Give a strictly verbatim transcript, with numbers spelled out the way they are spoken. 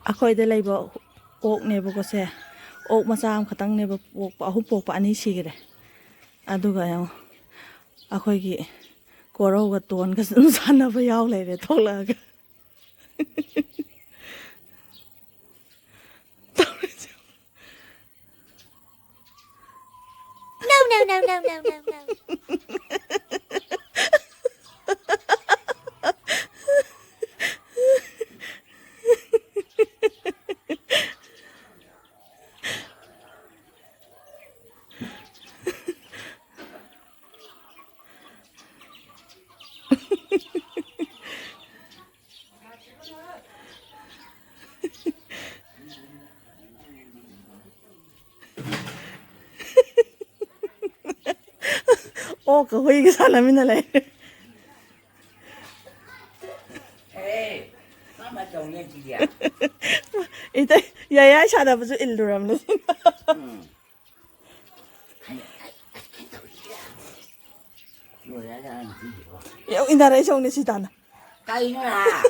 ꯑꯩꯈꯣꯏꯗ ꯂꯩꯕ ꯑꯣꯛꯅꯦꯕꯀꯣ ꯁꯦ꯫ ꯑꯣꯛ ꯃꯆꯥ ꯑꯃꯈꯛꯇꯪꯅꯦꯕ ꯄꯣꯛꯄ, ꯑꯍꯨꯝ ꯄꯣꯛꯄ ꯑꯅꯤ ꯁꯤꯈꯔꯦ꯫ ꯑꯗꯨꯒ ꯌꯦꯡꯉꯣ, ꯑꯩꯈꯣꯏꯒꯤ ꯀꯣꯔꯧꯒ ꯇꯣꯟꯒꯁꯨ ꯑꯗꯨꯝ ꯁꯥꯟꯅꯕ ꯌꯥꯎ ꯂꯩꯔꯦ ꯊꯣꯛꯂꯛꯑꯒ꯫ ꯇꯧꯔꯤꯁꯦ꯫ No, no, no, no, no, no, no. ꯑꯣꯛꯀ ꯍꯨꯏꯒ ꯁꯥꯟꯅꯃꯤꯟꯅ ꯂꯩꯔꯦ꯫ ꯑꯦ, ꯃꯥ ꯃꯇꯧꯅꯦ ꯁꯤꯗꯤ꯫ ꯏꯇꯩ, ꯌꯥꯏ ꯌꯥꯏ ꯁꯥꯟꯅꯕꯁꯨ ꯏꯜꯂꯨꯔꯕꯅꯦ꯫ ꯎꯝ꯫ ꯂꯣꯏꯔꯦ, ꯑꯉꯥꯡ ꯅꯨꯄꯤꯁꯤꯕꯣ꯫ ꯌꯥꯝ ꯏꯟꯅꯔꯛꯏ ꯁꯣꯝꯅꯦ ꯁꯤ ꯇꯥꯅ꯫ ꯀꯩꯅꯣ ꯍꯥ?